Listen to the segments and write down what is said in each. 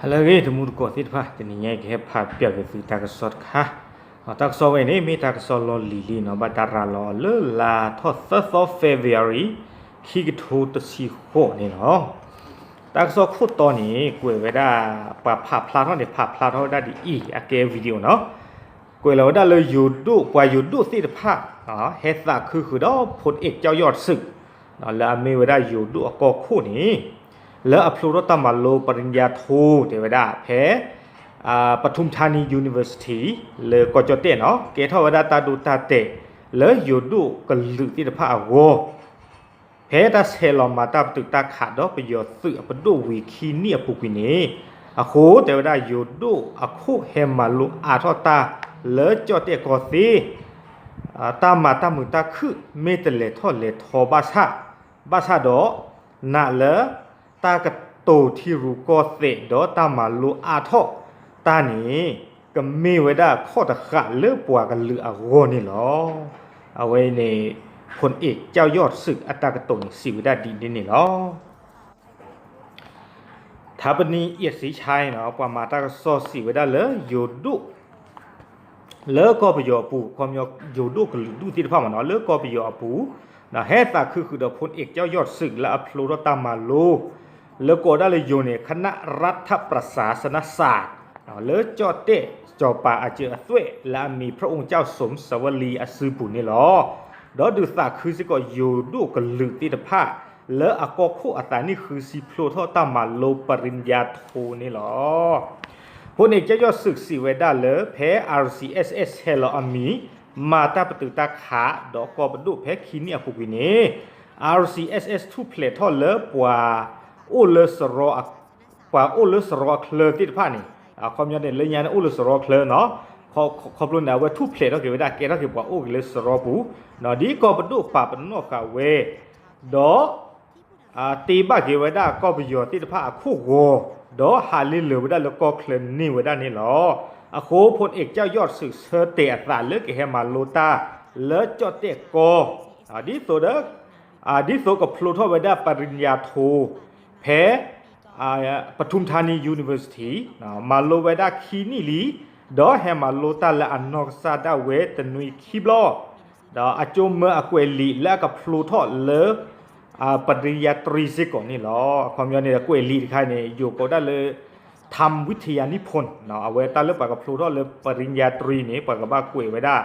ဟါလၢအဂ့ၤ တံၤသကိးသ့ၣ်တဖၣ်, တနံၤညါအံၤကဟဲဖးပၠးက့ၤသုတၢ်ကစီၣ်တခါ, တၢ်ကစီၣ်ဝဲန့ၣ် မ့ၢ်တၢ်ကစီၣ်လီၢ်လံၤလံနီၤ, ဘၣ်တၢ်ရၤလီၤအီၤလၢလါထီၣ်သၢသီ February ခံကထိတဆံဃိးန့ၣ်လီၤ. တၢ်ကစီၣ်ခိၣ်တီန့ၣ် ကွဲးဝဲဒၣ် ပှၤဖးဖျါထီၣ်န့ၣ် ဖးဖျါထီၣ်ဝဲဒၣ်ဒ်အံၤ အကဲ video နီၤ, ကွဲးလီၤဝဲဒၣ်လၢယိၤဒိၣ် ပှၤယိၤဒိၣ်သ့ၣ်တဖၣ် ဟဲသးခုဃုာ်ဒီး ဖိၣ်အ့ၣ်ကၠီယီၣ်တစုး လၢအမ့ၢ်ဝဲဒၣ်ယိၤဒိၣ်အကီၢ်ခိၣ်န့ၣ် လၢအဖျိထီၣ်တၢ်မၤလိ ပရံယါထိ တဲဝဲဒၣ် ဖဲ ပထုမ်ထါနံ University လၢကီၢ်ကၠီၣ်တဲၣ်နီၤ, ကဲထီၣ်ဝဲဒၣ်တၢ်ဒိတၢ်တဲာ် လၢယိၤဒိၣ်ကလုာ်သ့ၣ်တဖၣ်အဂီၢ်, ဖဲတၢ်ဆဲးလီၤမၤတၢ်ပတုာ်တၢ်ခးဒီးပယီၤသုးအပဒိၣ်ဝံၤခံနံၣ်အပူၤကွံာ်န့ၣ်, အဃိတဲဝဲဒၣ်ယိၤဒိၣ်အခိၣ်ဟဲမၤလိအါထီၣ်တၢ် လၢကၠီၣ်တဲၣ်ကီၢ်သ့ တၢ်မၤတၢ်မုာ်တၢ်ခုၣ်မ့ၢ်တလဲၤထီၣ်လဲၤထီဘၣ်ဆၣ်, ဘၣ်ဆၣ်ဒီး နာ်လၢ တၢ်ကတိၤထံရူၢ်ကီၢ်သဲးဒီးတၢ်မၤလိအါထီၣ်တၢ်န့ၣ် ကမ့ၢ်ဝဲဒၣ်ခီၣ်တဃာ်လၢပှၤကလုာ်အဂီၢ်န့ၣ်လီၤ. အဝဲန့ၣ် ဖိၣ်အ့ၣ်ကၠီယီၣ်တစုး အတၢ်ကတိၤန့ၣ် စံးဝဲဒၣ်ဒ်န့ၣ်န့ၣ်လီၤ. ထါပနံၤအ့ၣ်စံဆါနီၤ ပှၤမၤတၢ်ကစီၣ်စံးဝဲဒၣ်လၢယိၤဒိၣ် လၢကီၢ်ပယီၤအပူၤ ခီပညီယိၤဒိၣ်ကလုာ်ဒူၣ်သ့ၣ်တဖၣ်မ့ၢ်နီၤ လၢကီၢ်ပယီၤအပူၤ ဟဲသးခုဃုာ်ဒီးဖိၣ်အ့ၣ်ကၠီယီၣ်တစုး လၢအဖျိထီၣ်တၢ်မၤလိ လၢကိးဒၣ်လၢယိၤန့ၣ် คณะรัฐประศาสนศาสตร์ လၢကၠီၣ်တဲၣ်စီၤပၤအစၢၤအသွဲၣ် လၢအမံၤ พระองค์เจ้าสมสวลี အစုပူၤန့ၣ်လီၤ. ဒီးဒုးသးခုစ့ၢ်ကီးယိၤဒိၣ်ကလုာ်သ့ၣ်တဖၣ် လၢအကီၢ်ခိၣ်အသးနံၣ်ဃုဆံ ဖျိထီၣ်တၢ်မၤလိ ပရံယါထိ န့ၣ်လီၤ. ဖိၣ်အ့ၣ်ကၠီယီၣ်တစုး စံးဝဲဒၣ်လၢ ဖဲ RCSS ဟဲလီၤအမံၤ မၤတၢ်ပတုာ်တၢ်ခး ဒီးကီၢ်ပဒိၣ်ဖဲခံနံၣ်အပူၤကွံာ်န့ၣ် RCSS ထူၣ်ဖျဲးထီၣ်လၢပှၤ အိၣ်လၢစရီ ပှၤအိၣ်လၢစရီအချၢသ့ၣ်တဖၣ်န့ၣ် အခီပညီန့ၣ် လၢညါန့ၣ်အိၣ်လၢစရီချၢနီၤ, ခီဖျိန့ၣ် အဝဲထူၣ်ဖျဲးထီၣ်က့ၤဝဲဒၣ် ကဲထီၣ်က့ၤပှၤအိၣ်က့ၤလၢစရီပူၤ, ဒ်ကီၢ်ပဒိၣ်ပာ်ပနီၣ်ဃာ်ဝဲ, ဒီး တ့ဘၣ်က့ၤဝဲဒၣ်ကီၢ်ပယီၤသ့ၣ်တဖၣ်အခိၣ်ဂီၤ, ဒီးဟးလ့လၢာ်ဝဲဒၣ်လၢကီၢ်ချၢန့ၢ်ဝဲဒၣ်န့ၣ်လီၤ. အဃိဖိၣ်အ့ၣ်ကၠီယီၣ်တစုး ဆၢတဲာ်အသးလၢကဟဲမၤလိတၢ်လၢကၠီၣ်တဲၣ်ကီၢ်, ဒ်သိးဒီး ဒ်သိးကဖျိထီၣ်ဝဲဒၣ်ပရံယါထိ ဖဲ ပထုမ်ထါနံ University မၤလိဝဲဒၣ်ခံနံၣ်လံ, ဒီးဟဲမၤလိတၢ်လၢအနီၢ်ကစၢ်ဒၣ်ဝဲတနွံခံဘျီ, ဒီးအကၠိမၢအကွဲးလံာ်လၢအကဖျိထီၣ်လၢ ပရံယါတြံစ့ၢ်ကီးန့ၣ်လီၤ. အခီပညီန့ၣ် ကွဲးလံာ်တခါန့ၣ် ယိၤကိးဒၣ်လၢ ทำวิทยานิพนธ์ အဝဲတၢ်လၢပှၤကဖျိထီၣ်လၢပရံယါတြံန့ၣ် ပှၤကဘၣ်ကွဲးဝဲဒၣ်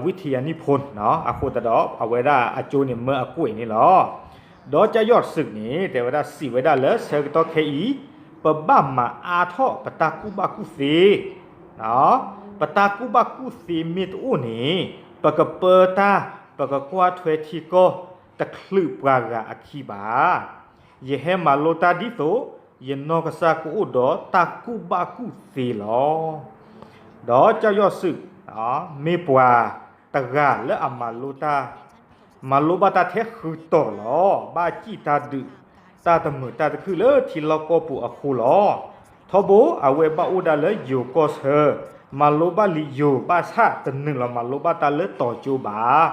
ဝိထယၤနံၣ်ဖိၣ် အဃိသတးဒီး အဝဲဒၣ်အကၠိန့ၣ်မၢအကွဲးန့ၣ်လီၤ. ဒီးကၠီယီၣ်တစုးန့ၣ် တဲဝဲဒၣ်စံးဝဲဒၣ်လၢဆၢကတီၢ်ခဲအံၤ ပဘၣ်မၤအါထီၣ်ပတၢ်ကူၣ်ဘၣ်ကူၣ်သ့, ပတၢ်ကူၣ်ဘၣ်ကူၣ်သ့မ့ၢ်တအိၣ်န့ၣ် ပကပၢတၢ် ပကကွၢ်ထွဲထံကီၢ် တချုးပှၤဂၤအခံဘၣ်. ယဟဲမၤလိတၢ်ဒ်သိး ယနီၢ်ကစၢ်ကအိၣ်ဒီးတၢ်ကူၣ်ဘၣ်ကူၣ်သ့လီၤ. ဒီးကၠီယီၣ်တစုး မ့ၢ်ပှၤတဂၤလၢအမၤလိတၢ် မၤလိဘၣ်တၢ်ထဲဃုတီၤလီၤ. ဘၣ်စံၣ်တၢ်ဒုး တၢ်တမုာ်တၢ်တခုၣ်လၢထံလီၢ်ကီၢ်ပူၤအဃိလီၤ. ထီဘိအဝဲဘၣ်အိၣ်ဒၣ်လၢယိၤကီၢ်ဆၢ မၤလိဘၣ်လံာ်ယိၤ ဘၣ်ဆၣ်တနုာ်လီၤမၤလိဘၣ်တၢ်လၢတီၤကၠိဘၣ်.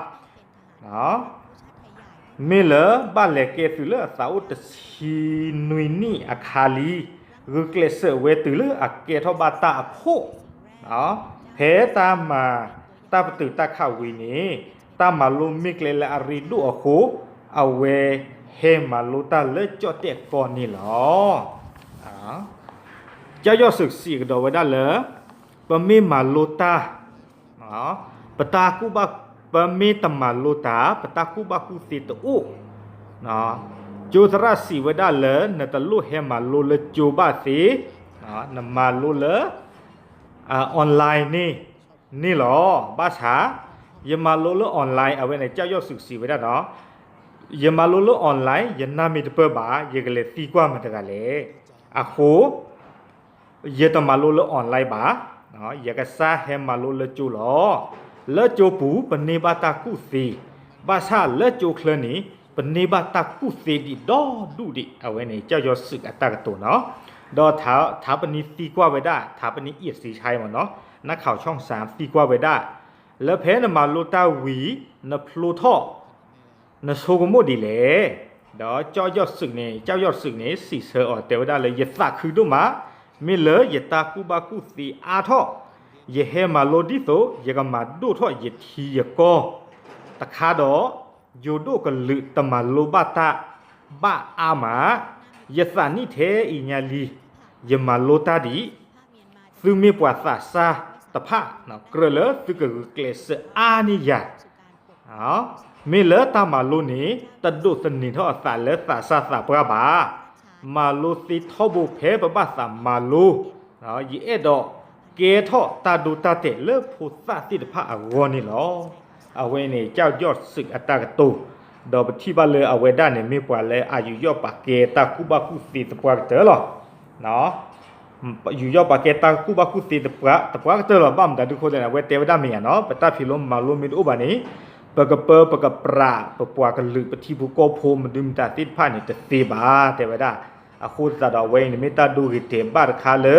မ့ၢ်လၢဘၣ်လဲၤကဲသုးလၢအသးအိၣ်တဆံနွံနံၣ်အခါလံ, ဂုာ်ကျဲးစၢးဝဲတုၤလၢအကဲထီၣ်ဘၣ်တၢ်အခိၣ်, ဖဲတၢ်မၤ တၢ်ပတုာ်တၢ်ခးဝံၤန့ၣ် တၢ်မၤလိမ့ၢ်ကျဲလၢအရ့ဒိၣ်အဃိ, အဝဲဟဲမၤလိတၢ်လၢကၠီၣ်တဲၣ်ကီၢ်န့ၣ်လီၤ. ကၠီယီၣ်တစုးစံးကဒီးဝဲဒၣ်လၢ ပမ့ၢ်မၤလိတၢ် ပတၢ်ကူၣ်ဘၣ် ပမ့ၢ်တမၤလိတၢ် ပတၢ်ကူၣ်ဘၣ်ကူၣ်သ့တအိၣ်, ကၠိသရၣ်စံးဝဲဒၣ်လၢ နတလိၣ်ဟဲမၤလိလၢကၠိဘၣ်သ့, နမၤလိလၢ online န့ၣ် န့ၣ်လီၤ. ဘၣ်ဆၣ် ယမၤလိလၢ online အဝဲန့ၣ် ကၠီယီၣ်တစုးစံးဝဲဒၣ်နီၤ, ယမၤလိလၢ online ယနၢ်မ့ၢ်တပၢၢ်ဘၣ် ယကလဲၤသံကွၢ်မတၤတဂၤလဲၣ်. အဃိ ယတမၤလိလၢ online ဘၣ်, ယကစၢ်ဟဲမၤလိလၢကၠိလီၤ. လၢကၠိပူၤ ပန့ၢ်ဘၣ်တၢ်ကူၣ်သ့, ဘၣ်ဆၣ်လၢကၠိချၢန့ၣ် ပန့ၢ်ဘၣ်တၢ်ကူၣ်သ့ဒံးဒီဒူၣ်ဒံး အဝဲန့ၣ် ကၠီယီၣ်တစုးအတၢ်ကတိၤနီၤ. ဒီးထါပနံၤသံကွၢ်ဝဲဒၣ် ထါပနံၤအ့ၣ်စံဆါမ့ၢ်နီၤ, နၢ်ခးဆီၣ်စၣ်သံကွၢ်ဝဲဒၣ် လၢဖဲနမၤလိတၢ်ဝံၤ နဖျိထီၣ် နဆိကမိၣ်ဒ်လဲၣ်. ဒီးကၠီယီၣ်တစုးန့ၣ် ကၠီယီၣ်တစုးန့ၣ် စံးဆၢအီၤတဲဝဲဒၣ်လၢ ယသးခုဒိၣ်မး, မ့ၢ်လၢယတၢ်ကူၣ်ဘၣ်ကူၣ်သ့အါထီၣ်, ယဟဲမၤလိဒ်သိး ယကမၤဒိၣ်ထီၣ်ယထံယကီၢ်တခါဒီး, ယိၤဒိၣ်ကလုာ်တမၤလိဘၣ်တၢ်ဘၣ်အါမး, ယသးနံၣ်ထဲအံၤညါလံ, ယမၤလိတၢ်ဒံး သုမ့ၢ်ပှၤသးစၢ်တဖၣ်, ကြၢးလၢသုကဂုာ်ကျဲးစၢးအါန့ၢ်ယၤ, မ့ၢ်လၢတၢ်မၤလိန့ၣ် တဒိးသန့ၤထီၣ်အသးလၢသးစၢ်သးပှၢ်ဘၣ်. မၤလိသ့ထီဘိဖဲပဘၣ်သးမၤလိ, ယအဲၣ်ဒိးကဲထီၣ်တၢ်ဒိတၢ်တဲာ်လၢဖိသၣ်သ့ၣ်တဖၣ်အဂီၢ်န့ၣ်လီၤ. အဝဲန့ၣ် ကၠီၣ်ယီၣ်စုးအတၢ်ကတိၤ, ဒီးပထံၣ်ဘၣ်လၢအဝဲဒၣ်န့ၣ် မ့ၢ်ပှၤလၢအယူးယီၣ်ပာ်ကဲတၢ်ကူၣ်ဘၣ်ကူၣ်သ့သပှၢ်ကတၢၢ်လီၤ. ယူးယီၣ်ပာ်ကဲတၢ်ကူၣ်ဘၣ်ကူၣ်သ့သပှၢ်ကတၢၢ်လီၤ. ဘၣ်မတၤဒုးအဃိသတးန့ၣ် အဝဲတဲဝဲဒၣ်မ့ၢ်ဧါနီၤ, ပတၢ်ဖံးလိမၤလိမ့ၢ်တအိၣ်ဘၣ်န့ၣ်, ပကပၢပကပြး ပပှၤကလုာ်ပထံဖိကီၢ်ဖိမနုၤမတၤသ့ၣ်တဖၣ်န့ၣ် တသ့ဘၣ် တဲဝဲဒၣ်. အဃိသတးဒီးအဝဲအံၤန့ၣ် မ့ၢ်တၢ်ဒိဂ့ၤတဲာ်ဘၣ်တခါလၢ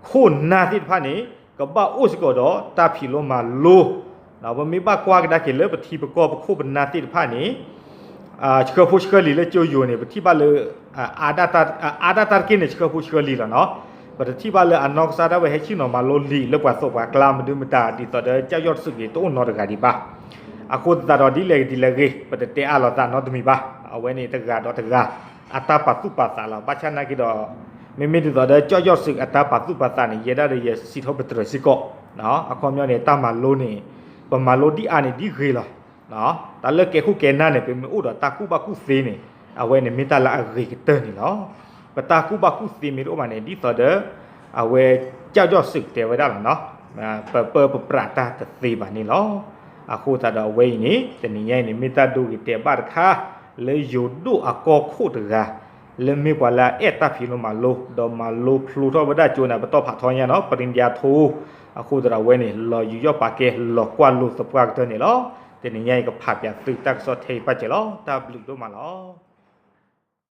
ခိၣ်နၢ်သ့ၣ်တဖၣ်န့ၣ် ကဘၣ်အိၣ်စ့ၢ်ကီးဒီးတၢ်ဖံးလိမၤလိ ပမ့ၢ်ဘၣ်ကွၢ်ကဒါက့ၤလၢပထံပကီၢ်ပခိၣ်ပနၢ်သ့ၣ်တဖၣ်န့ၣ် ဆှၢဖိဆှၢလံာ်လၢကၠိယိာ်န့ၣ် ပထံၣ်ဘၣ်လၢ အါဒၣ်တၢ်တက့ၢ်န့ၣ် ဆှၢဖိဆှၢလံာ်လီၤနီၤ. ပတထံၣ်ဘၣ်လၢအနီၢ်ကစၢ်ဒၣ်ဝဲဟဲဆ့ၣ်နီၤမၤလိလံာ်လၢပှၤသိးပှၤကျါမနုၤမတၤ ဒ်သိးဒီးကၠီၣ်ယီၣ်စုးဂ့ၤတအိၣ်နီတဂၤဒံးဘၣ်. အဃိသတးဒီးဒ်လဲၣ်ဂ့ၤဒ်လဲၣ်ဂ့ၤ ပတတဲအါလိာ်သးနီတမံၤဘၣ်. အဝဲန့ၣ်တဂၤဒီးတဂၤ အတၢ်ပာ်သူၣ်ပာ်သးလီၤ. ဘၣ်ဆၣ်နာ်က့ဒီး မ့မ့ၢ်ဒ်သိးဒီးကၠီၣ်ယီၣ်စုးအတၢ်ပာ်သူၣ်ပာ်သးန့ၣ် ယဲဒၣ်ဒီးယစံးထီၣ်ပတြၢၤစ့ၢ်ကီး အခီပညီန့ၣ် တၢ်မၤလိန့ၣ် ပမၤလိဒ်အါန့ၣ်ဒ်ဂ့ၤလီၤ. တၢ်လၢကဲခိၣ်ကဲနၢ်န့ၣ် ပမ့ၢ်အိၣ်ဒီးတၢ်ကူၣ်ဘၣ်ကူၣ်သ့န့ၣ် အဝဲန့ၣ်မ့ၢ်တၢ်လၢအဂ့ၤကတၢၢ်န့ၣ်လီၤ. ပတၢ်ကူၣ်ဘၣ်ကူၣ်သ့မ့ၢ်တအိၣ်ဘၣ်န့ၣ် ဒ်သိးဒီး အဝဲကၠီၣ်ယီၣ်စုးတဲဝဲဒၣ်လီၤနီၤ, ပပၢပပြးတၢ်တသ့ဘၣ်န့ၣ်လီၤ. အဃိသတးဒီးအဝဲအံၤန့ၣ် တနံၤညါအံၤန့ၣ် မ့ၢ်တၢ်ဒိဂ့ၤတဲာ်ဘၣ်တခါ လၢယိၤဒိၣ်အကီၢ်ခိၣ်တဂၤ လၢမ့ၢ်ပှၤလၢအအဲၣ်တၢ်ဖံးလိမၤလိ ဒီးမၤလိဖျိထီၣ်ဝဲဒၣ်ကၠိန့ၣ် ပတီၢ်ဖးထီညါနီၤ ပရံဒံယါထိ အဃိသတးဒီးအဝဲန့ၣ် လီၤယူးယီၣ်ပာ်ကဲလီၤကွၢ်လိာ်သပှၢ်ကတၢၢ်န့ၣ်လီၤ. တနံၤညါအံၤကဖးပၠးသုတၢ်ကစီၣ်ထဲအံၤပၣ်စဲးလီၤ. တၢ်ဘျုးဒိၣ်မးလီၤ.